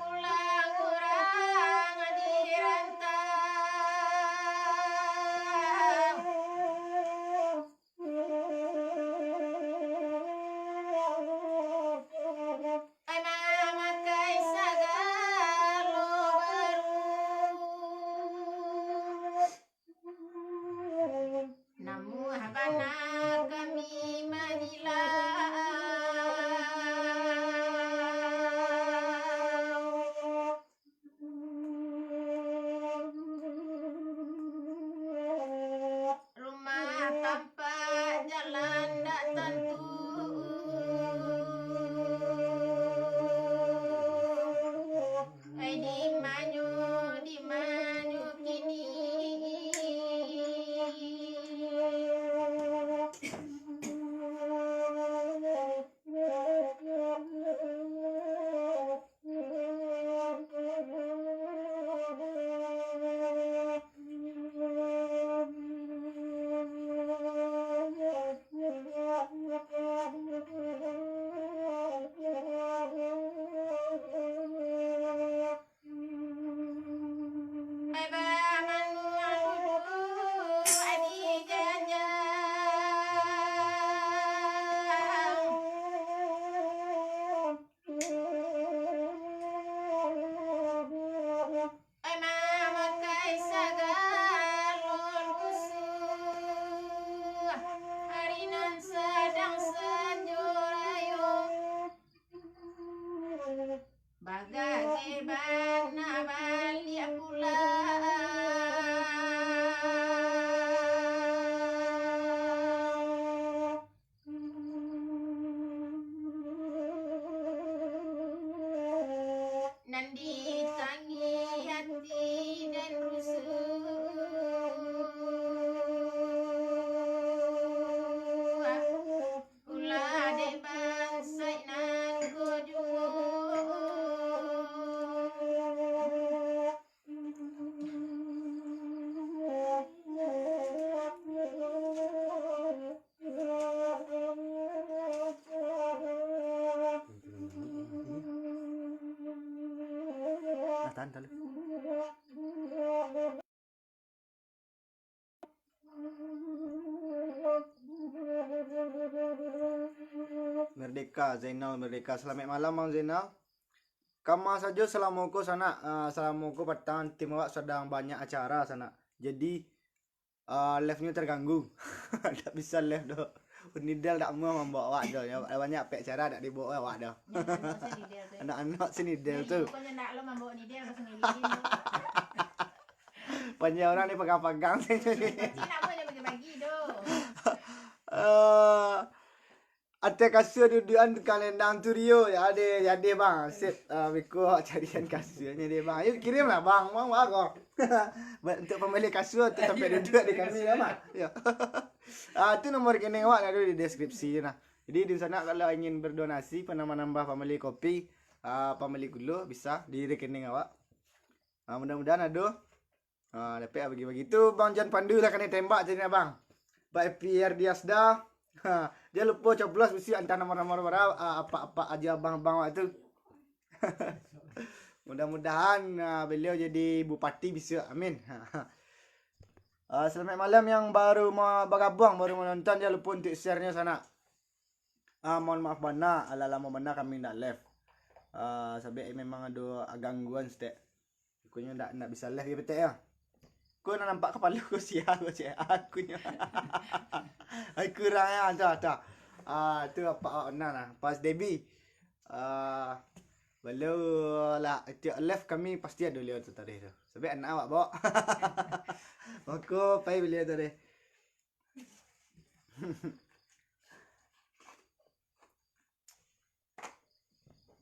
Bana baliak pulang. Nan ditangi hati dan rusuh. Ulah dek bansaik nan ko juo. Ah, tahan, tahan. Merdeka, Zainal Merdeka. Salamaik malam, Bang Zainal. Kama sajo salamo ko, sanak. Ah, salamo ko patang, tim awak sadang banyak acara, sanak. Jadi, ah, live-nyo terganggu. Dak bisa live doh. Unidel dak amuah mambaok awak doh. Nyo banyak pek acara dak dibaok awak doh. Nyo anak-anak si Nidel tu. Anak-anak si Nidel tu. Jadi, pokoknyo ndak lo mambaok Nidel ka Sungai Lilin tu. Panjang urang ni pagang-pagang. Cina pun jan bagi-bagi doh. Eh, ateh kasua dudukan tukang lendang tu Rio. Jadi, jadi, Bang. Sip, eh, biko awak carian kasuanyo deh, Bang. Yo, kirim lah, Bang. Bang, Bang, ko. Buat untuk pambali kasua tu sampai duduak di kami, yo, Bang. Yo. Ah, tu nomor rekening awak ado di deskripsi tu nah. Jadi, di sanak kalau ingin berdonasi, panambah-nambah pambali kopi, ah, pambali gulo, bisa di rekening awak. Ah, mudah-mudahan ado. Ah, dapek lah bagi-bagi. Tu Bang Jan Pandu lah kanai tembak jadi abang. Bang F P R Diasda. Ha, dia lupo coblos bisi antah nomor-nomor bara, ah, apak-apak ajo abang-abang awak tu. Mudah-mudahan, ah, beliau jadi bupati bisa. Amin. Ah, salamaik malam yang baru ma-, bagabuang, baru manonton, jan lupo untuk share-nyo sanak. Ah, mohon maaf bana, alah lamo bana kami ndak live. Ah, sabab memang ado gangguan saketek. Ikonyo ndak, ndak bisa live yo, petek yo. Ko nan nampak kapalo ko sia ko, cek aku nyo. Ai, kurang yo, tu, tu. Ah, tu apak awak bana lah. Pas Debi. Ah, baliau lah, tiok live kami pasti ado baliau tu tadi tu. Sabab anak awak bawa. Mako, pai baliau tadi.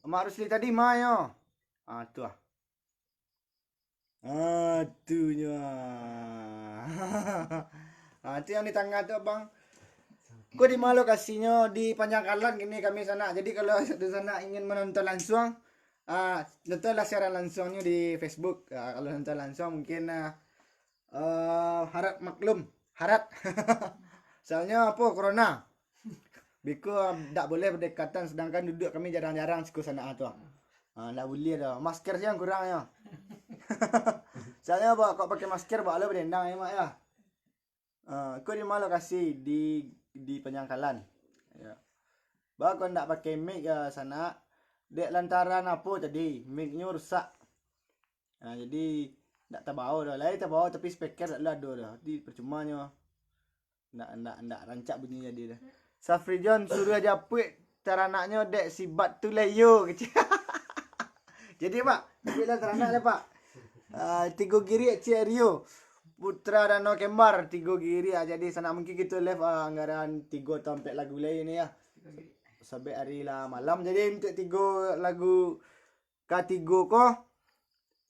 Mak Rusli tadi ma yo? Ah, tu ah. Ah, tu nyo. Ah, tu yang di tangah tu, Bang. Ko di ma lokasinyo? Di Panjang Kalan kini kami sanak. Jadi, kalau dunsanak ingin manonton lansuang, ah, nontonlah siaran lansuangnyo di Facebook. Ah, kalau nonton lansuang mungkin, ah, eh, harap maklum, harap. Soalnyo apo, corona. Biko dak boleh berdekatan, sedangkan duduak kami jarang-jarang siko sanak tu. Ah, dak boleh doh. Masker se yang kurang yo. Soalnyo apo, kok pakai masker, baa lo badendang yo, Mak, yo. Ah, ko di ma lokasi? Di, di Panjang Kalan. Yo. Baa kok ndak pakai mic yo, sanak? Dek lantaran apo tadi? Mic-nyo rusak. Nah, jadi, ndak tabao doh. Lai tabao, tapi speaker dak lo ado doh. Jadi, percuma nyo. Ndak, ndak, ndak rancak bunyi jadi doh. Safrijon suruah japuik taranaknyo dek si Bat tu lai yo, kecek. Jadi, Pak, japuiklah taranak lah, Pak. Ah, Tigo Giriak Ciek Rio. Putra Danau Kembar, Tigo Giriak. Ah, jadi, sanak mungkin kito live, ah, anggaran tigo atau ampek lagu lai ni yo. Sabab ari lah malam. Jadi, untuk tigo lagu katigo ko,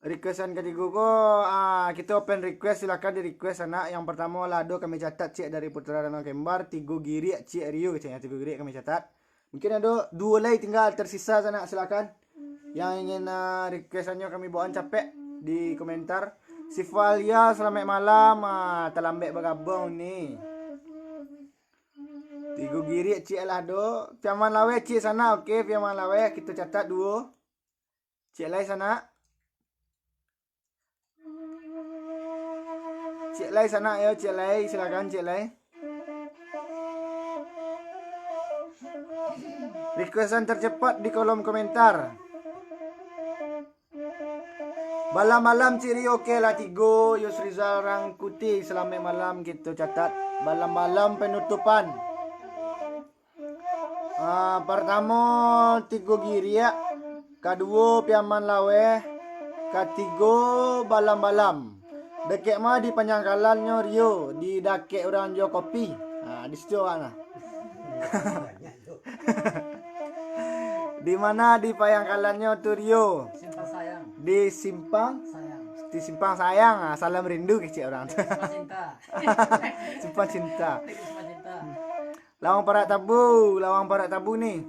requestan katigo ko, ah, kito open request, silakan di request sanak. Yang pertamo lah ado kami catat ciek dari Putra Danau Kembar, Tigo Giriak Ciek Rio, keceknyo Tigo Giriak kami catat. Mungkin ado duo lai tinggal tersisa sanak, silakan. Yang ingin, ah, requestannyo kami bawaan capek di komentar. Sifalia, salamaik malam, ah, talambek bagabuang ni. Tigo Giriak ciek lah ado. Piaman Laweh ciek sanak, oke, Piaman Laweh, kito catat duo. Ciek lai sanak. Ciek lai sanak yo, ciek lai, silakan ciek lai. Requestan tercepat di kolom komentar. Malam-malam Cik Rio, oke lah tigo, Yusrizal Rangkuti, salamaik malam, kito catat. Malam-malam penutupan. Ah, partamo Tigo Giriak, kaduo Piaman Laweh, katigo balam-balam. Dakek ma di panyangkalannyo Rio, di dakek urang juo kopi. Ha, di situ awak nah. Di mana di panyangkalannyo tu Rio? Simpang Sayang. Di Simpang? Sayang. Di Simpang Sayang. Ha, salam rindu kecek urang tu. Simpang Cinta. Simpang Cinta. Simpang Cinta. Lawang Parak Tabu, Lawang Parak Tabu ni.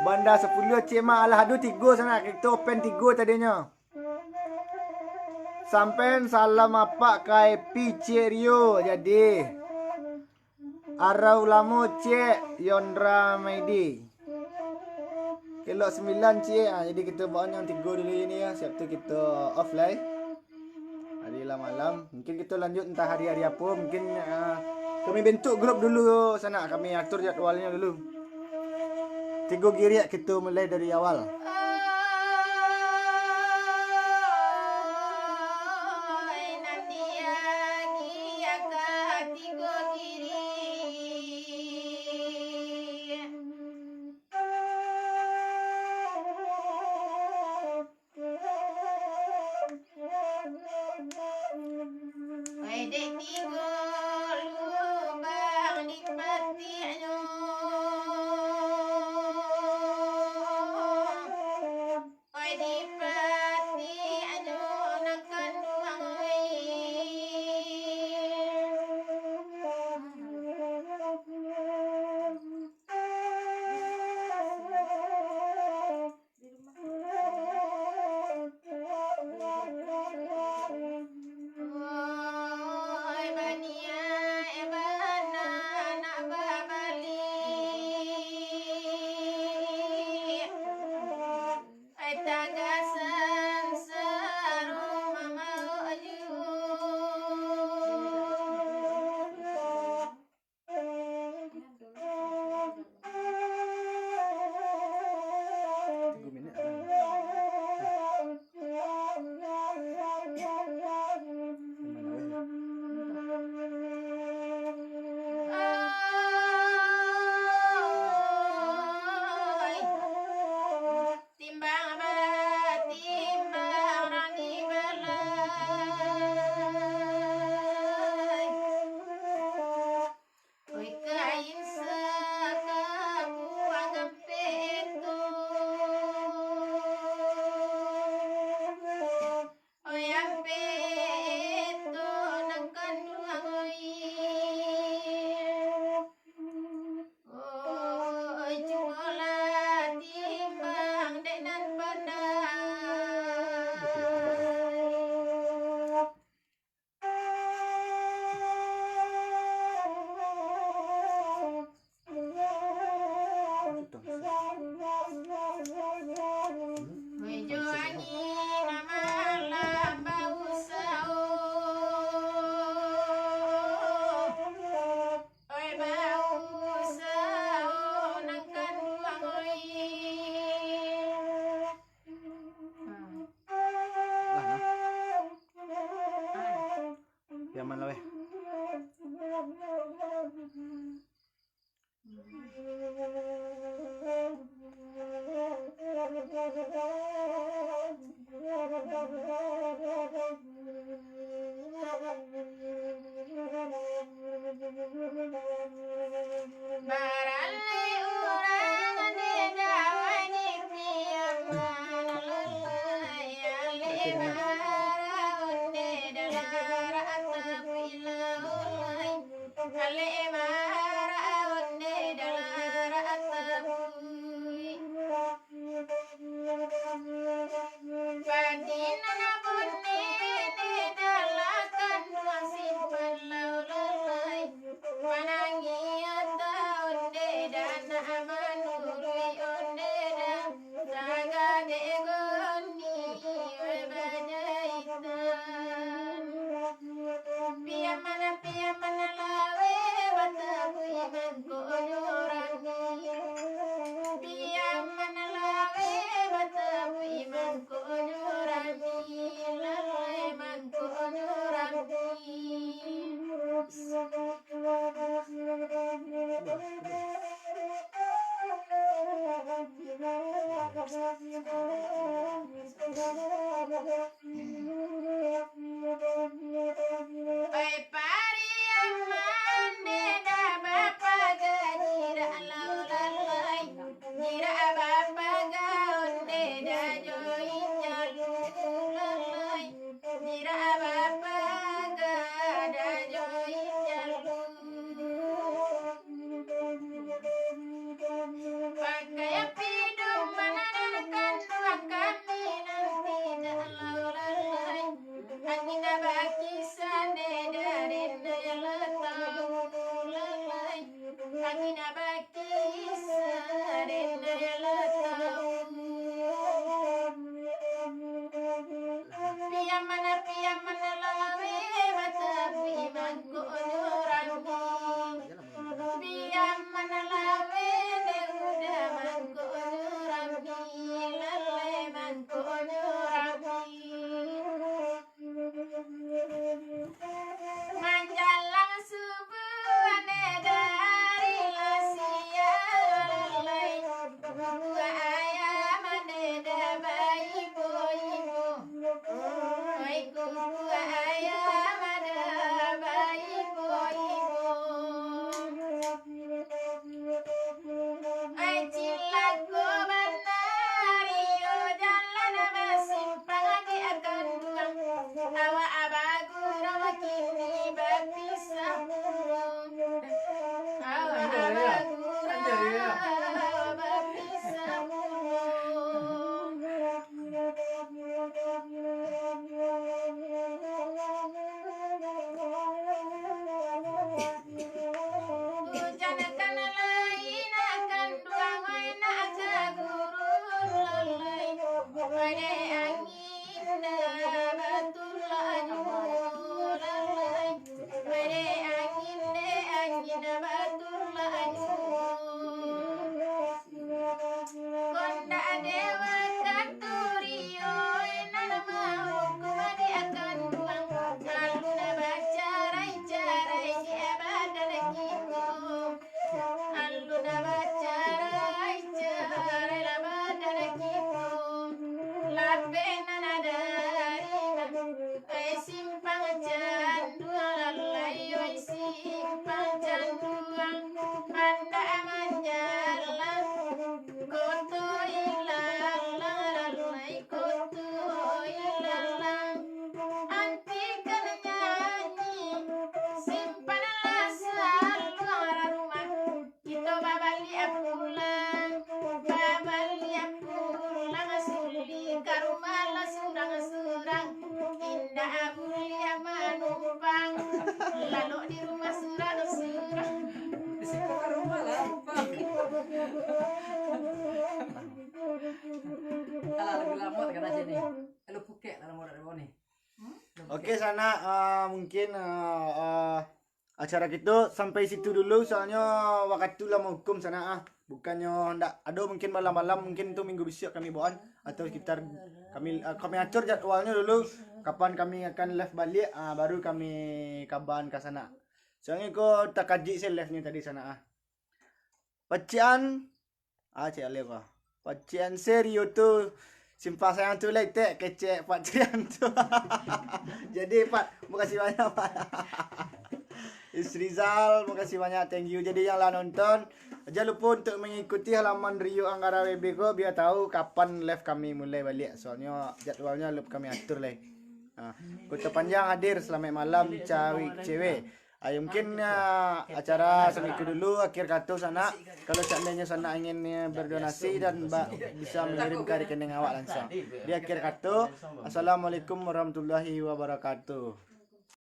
Banda sapuluah cik mak, alah ado tigo sanak, kito open tigo tadinyo. Sampean salam apak ka Epi cik Rio, jadi. Arau lamo cik Yondra Maidi. Kelok sembilan cik, ha, jadi kito bawa yang tigo dulu ini ya, siap tu kito off lai. Hari lah malam. Mungkin kito lanjut entah hari-hari apo. Mungkin, ah, kami bentuk grup dulu sanak. Kami atur jadwalnyo dulu. Tigo giriak kito mulai dari awal. Oi, dek tigo lubang dipatiaknyo. Oi, dipatiaknyo nan kanduang, oi. Oi, baniaik bana nak babali. Ai tagasan sarumah mauju. Timbang batimbang rang di balai. Oi, kain sakabuang ampek tu. Oi, ampek tu nan kanduang, oi. Oi, cubolah timbang dek nan pandai. Oi, jo angin malam bausao. Oi, bausao nan kanduang, oi. Lah, nah. Piaman lah, weh. Baralek urang di dawan piaman lalai, alek maraun di dalam rata pilau lai. Alek maraun di dalam rata bui. Padinan bunyi di dalam kanduang simpan lau lalai. Manangih taun di danak manurui onde dan tagade goni bajaitan. Piaman, piaman lawe batabuih mangkonyo rami. Piaman lawe batabuih mangkonyo rami. Lawe mangkonyo rami. Ai Pariaman, dek da bapaga jirak lo lalai. Jirak bapaga onde da jo injal lo lalai. Jirak bapaga da jo injal lo. Pakai piduman nan kanduang kami nan tidak lau lalai. Angin bakisah dek dari naya latau lalai. Angin bakisah dek naya latau. Piaman, piaman lawe batapi mangko nyo rami. Piaman lawe dek uda mangko nyo rami, lalai mangko nyo rami. Manjalang subuah ane dari lah siang lalai. Kuku ayam ane da baibo-ibo. Oi, kuku ayam ane da baibo-ibo. Ai, cilako bana dio jalan basimpang di kanduang. Awak bagurau kini bapisah pulo. Awak bagurau bapisah pulo. Ujan kana lai nak kanduang, ai nak ka guru lalai. Badai angin da batulak anyo lalai. Badai angin, dek angin da batulak anyo. Kondak dewa katurio nan mahukum di kanduang. Alun bacarai-carai di badan kito. Alun bacarai-carai lah badan kito. Lapeh nan dari Ai simpang canduang lalai, oi simpang canduang, andak manjalang. Koto ilalang lalai, koto ilalang. Antikan nyanyi, simpanlah saluang rumah. Kito babaliak pulang, babaliak pulang, suli ka rumah lah surang-surang. Indak buliah manumpang, lalok di rumah surang-surang. Di situ ka rumah lah numpang. Alah, lagu lamo kan aja ni. Lalu pukek lah lamo dak ni. Oke, sanak, ah, mungkin, ah, ah, acara kito sampai situ dulu, soalnyo wakatu lah maukum sanak ah. Bukannyo ndak ado, mungkin malam-malam, mungkin tu minggu bisuak kami bawaan, atau sekitar kami, ah, kami atur jadwalnyo dulu, kapan kami akan live baliak, ah, baru kami kabaan ka sanak. Soalnyo ko takajik se live-nyo tadi sanak ah. Pacian. Ah, cek alih ko. Pacian serio tu. Simpang sayang tu lai tek kecek Pacian tu. Jadi, Pat, makasih banyak, Pat. Isrizal, makasih banyak, thank you. Jadi, yang lah nonton, jangan lupa untuk mengikuti halaman Rio Anggara W B ko, biar tahu kapan live kami mulai baliak. Soalnyo jadwalnyo alun kami atur lai. Ah, Kota Panjang hadir, selamat malam, cawik cewek. Ayo, mungkin, ah, acara sampai ko dulu, akhir kato sanak. Kalau seandainyo sanak ingin, eh, berdonasi dan ba-, bisa mengirim ka rekening awak langsung. Di akhir kato, Assalamualaikum warahmatullahi wabarakatuh.